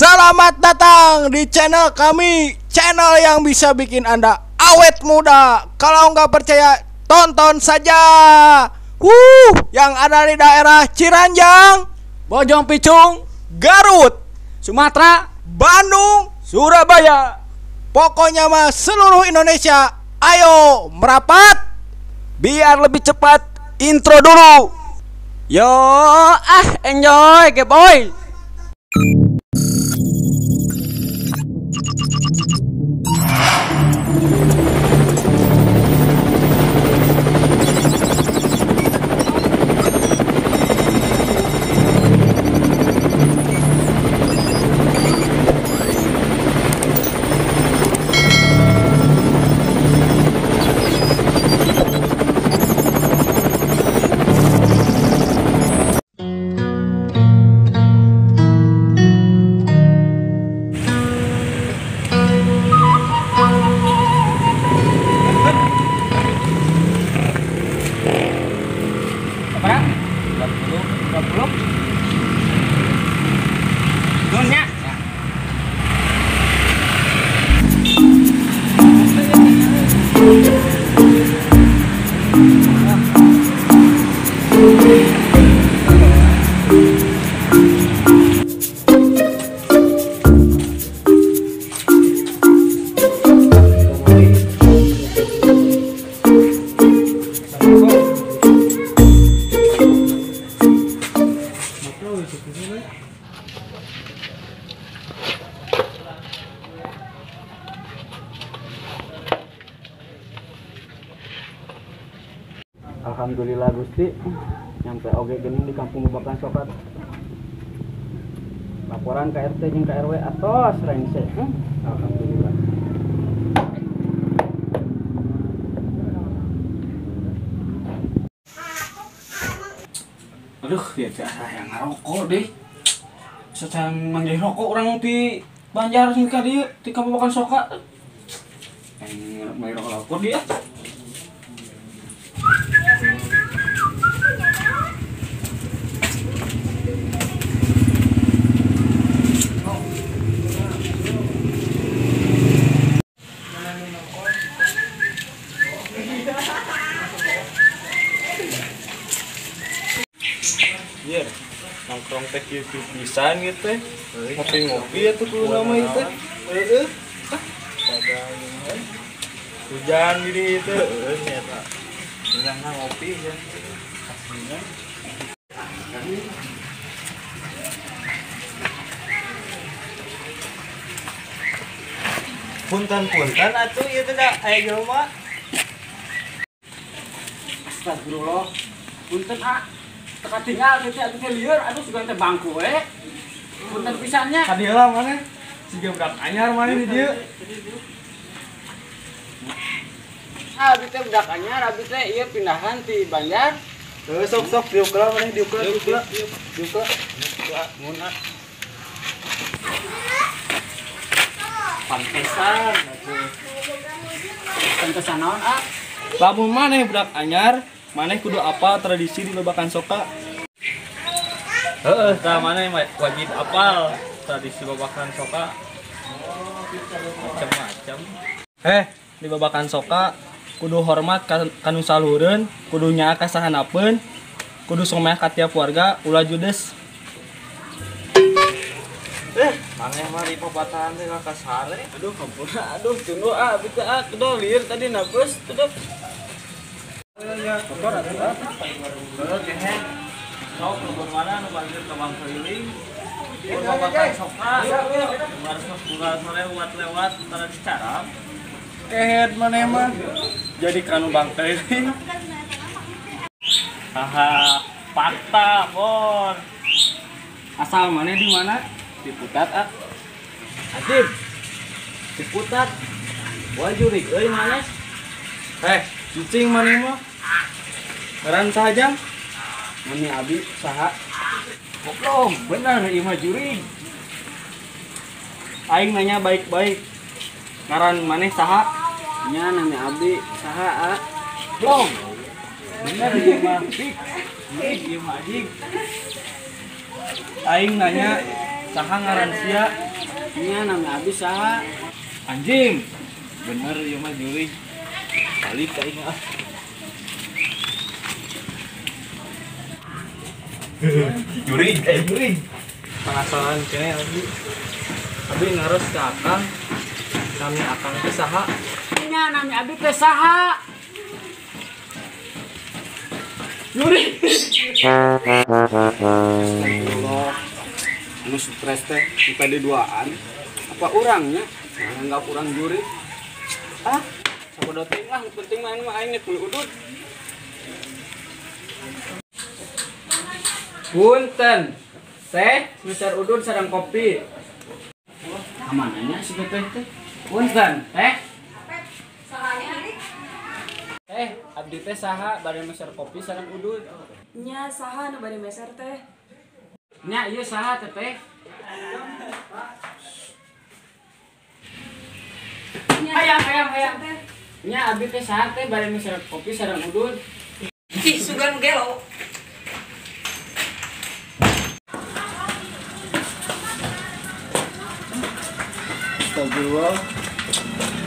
Selamat datang di channel kami, channel yang bisa bikin Anda awet muda. Kalau nggak percaya, tonton saja. Yang ada di daerah Ciranjang, Bojong Picung, Garut, Sumatera, Bandung, Surabaya. Pokoknya mah seluruh Indonesia. Ayo merapat. Biar lebih cepat, intro dulu. Yo, enjoy, boy. Alhamdulillah Gusti, nyampe oge geuning di kampung Babakan Soka. Laporan ke RT jeung ke RW atos rengse. Alhamdulillah. Aduh, ya yang ngarokok deh. Secara manggil rokok orang di Banjar sing ka dieu di kampung Babakan Soka. Yang manggil rokok dia. Iya, nongkrong teh kieu pisan gitu teh. Ngopi-ngopi atuh kudu nama ieu teh. Heeh. Hujan gini itu. Heeh nya eta. Urangna ngopi ya. Aslinya. Punten-punten atuh ieu teh da aya jelema. Astagfirullah. Punten ah. Teka tinggal gitu atuh teh lieur aduh sugan teh bangku we. Punten pisannya. Ka dieu lah maneh. Siga budak anyar maneh di dieu. Abi teh budak anyar, abi teh ieu pindahan ti Banjar. Heuh sok sok diuk lah maneh diuk lah diuk lah. Diuk lah. Mun ah. Pantesan atuh. Pantesan naon ah? Lamun maneh budak anyar, maneh kudu apal tradisi di Babakan Soka. Heeh, tah maneh wajib apal tradisi Babakan Soka. Macam-macam. Di Babakan Soka kudu hormat ka nu saluhureun, kudu nyaah ka sahanapeun, kudu someah ka tiap warga, ulah judes. Maneh mah di pabatahan teh ka sare. Aduh, kampuna, aduh tunduh ah, abi teh ah, kudu lieur tadi napus, tuduh. Ya, kotor atuh ah. Heuh, kehe. Sok lembur mana nu banjir ke Bang Keliling. Babakan Soka. Buka sore lewat tara dicarap. Kehed maneh mah. Jadi kanu Bang Keliling. Haha, fakta, Bon. Asal maneh di mana? Ciputat ah. Ajib. Ciputat. Wah jurig euy maneh. Cicing maneh mah. Ngaran saha jang? Mani abi saha? Goblok, bener ieu mah jurig. Aing nanya baik-baik. Ngaran maneh saha? Nya nami abdi saha ah? Blong. Bener ieu mah. Jurig ieu mah anjing. Aing nanya saha ngaran sia? Nya nami abi saha? Anjing. Bener ieu mah jurig. Balik ka aing ah. Jurig, jurig. Penasaran kene abi. Abi ngaros ka akang. Nami akang teh saha? Nya nami abi teh saha? Jurig. Astagfirullah. Anu stres teh tadi duaan. Apa urangnya? Nganggap urang jurig. Ah, sabodo teuing lah, penting mah mah aing nek meuli udud. Punten. Teh, meser udud sareng kopi. Kamananya si teteh teh? Punten, teh. Teh, abdi teh saha bade meser kopi sareng udud. Nya saha nu bade meser teh? Nya ieu saha teteh? Hayang, hayang, hayang. Nya abdi teh saha teh bade meser kopi sareng udud. Ih, sugan gelo. Astagfirullah.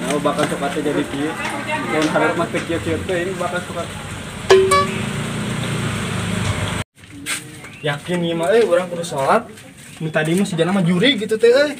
Nah, bakal coklatnya jadi kieu. Lamun hareup mah teu kieu-kieu teh ini bakal coklat. Yakin ieu mah euy urang kudu salat. Nu tadi mah sejana mah jurig gitu teh euy.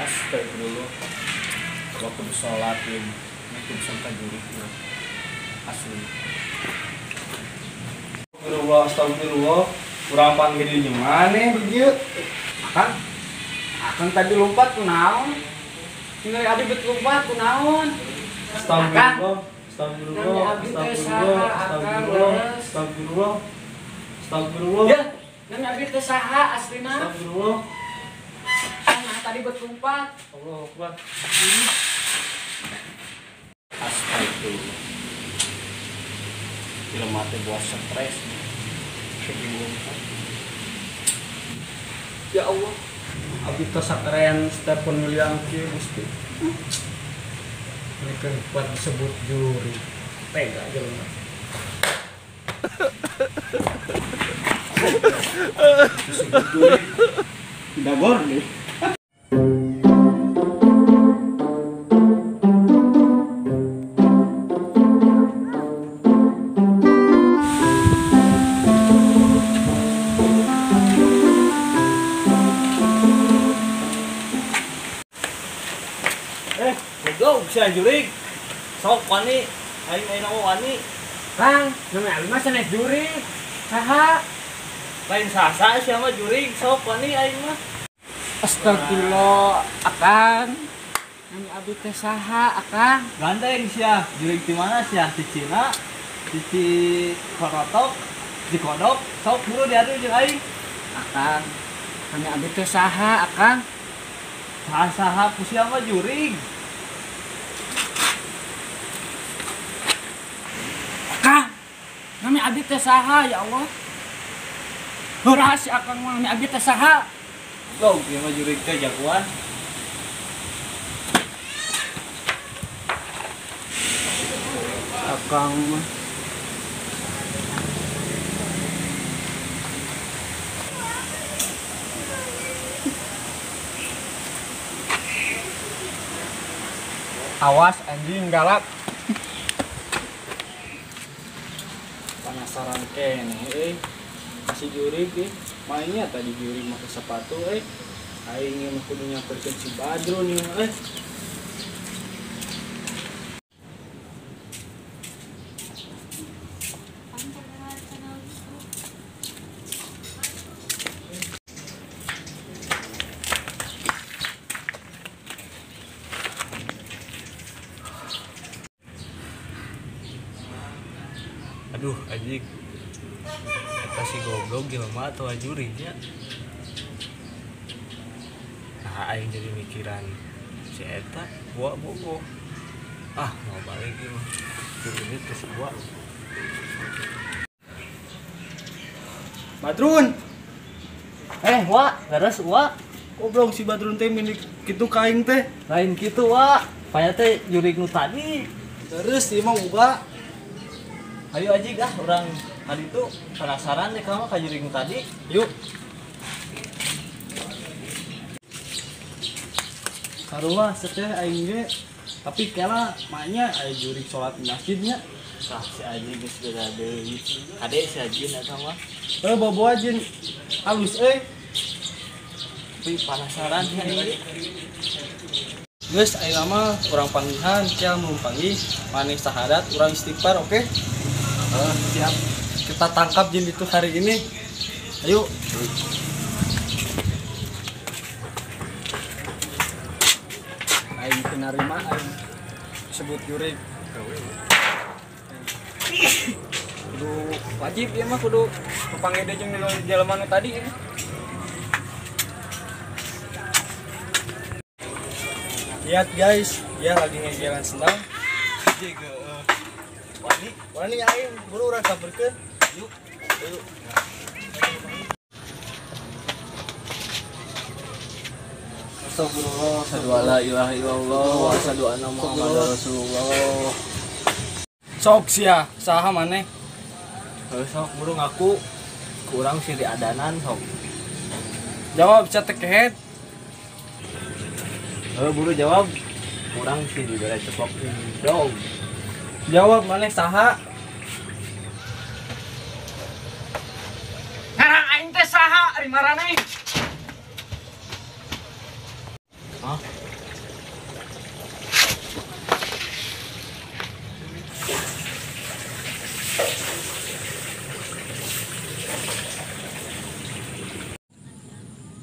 Astagfirullah. Gua kudu salat ieu. Ini kudu sampai jurig urang. Asli. Astagfirullah, astagfirullah. Urang panggil di maneh di dieu? Akang. Akang tadi lompat kunaon? Tinggal abi bet lompat kunaon? Astagfirullah, astagfirullah, astagfirullah, astagfirullah, astagfirullah. Astagfirullah. Ya, nami abi teh saha aslina? Astagfirullah. Nah, tadi bet lompat. Allahu Akbar. Astagfirullah. Jelema teh buat stres. Ya Allah. Abi teh sakeren Stephen William kieu Gusti. Ini kan kuat disebut juri. Tega jelema. Disebut juri. Dagor deh. Goblok sia jurig. Sok wani, aing ayeuna mah wani. Kang, nami abi mah sanes jurig. Saha? Lain sasa sia mah jurig, sok wani aing mah. Astagfirullah, akang. Nami abi teh saha, akang? Gandeng sia, jurig di mana sia? Di Cina, di Korotok, di Kodok, sok buru diadu jeung aing. Akang, nami abi teh saha, akang? Saha-saha ku sia mah jurig. Akang, nami abi teh saha ya Allah. Heurah si akang mah nami abi teh saha. Goblok, ieu mah jurig teh jagoan. Akang mah. Awas anjing galak. Penasaran keneh euy. Masih jurig euy. Mainnya tadi jurig make sepatu euy. Aing ieu mah kudu nyamperkeun si Badrun ieu mah euy. Aduh anjing. Eta si goblok jelema atawa jurignya. Nah, aing jadi mikiran si eta gua bogoh. Ah, mau balik ieu mah. Jurignya teh si gua. Badrun. Wa, beres wa. Goblok si Badrun teh milik kitu ka aing teh. Lain kitu wa. Paya teh jurig nu tadi. Terus ieu mah boga. Ayo aja ah, orang tadi tuh penasaran deh kamu ka jurig nu tadi. Yuk. Sarua seteh aing ge. Tapi kela maknya aya jurig salat di masjidnya. Tah si Aji geus beda deui. Ade si Aji eta mah. Heuh bobo jin halus euy. Tapi penasaran sih aing. Geus ayeuna mah urang panggihan cia mun panggih maneh sahadat urang istighfar oke? Siap. Kita tangkap jin itu hari ini. Ayo. Aing teu narima aing sebut jurig. Kudu wajib ieu mah kudu papanggih deui jeung jelema nu tadi ieu. Lihat guys, dia lagi ngejalan senang. Wani, wani aing buru urang samperkeun. Yuk. Yuk. Astagfirullah, asyhadu alla ilaha illallah wa asyhadu anna Muhammadar Rasulullah. Sok sia, saha maneh? Heuh sok buru ngaku kurang siri adanan sok. Jawab sia teh kehet. Heuh buru jawab. Kurang sih dibere ceplok dong. Jawab maneh saha? Ngarang aing teh saha ari maraneh? Hah?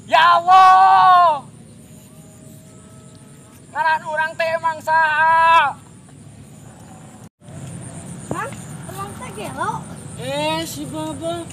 Ya Allah. Ngaran urang teh emang saha? Mang, emang teh gelo? Si Baba.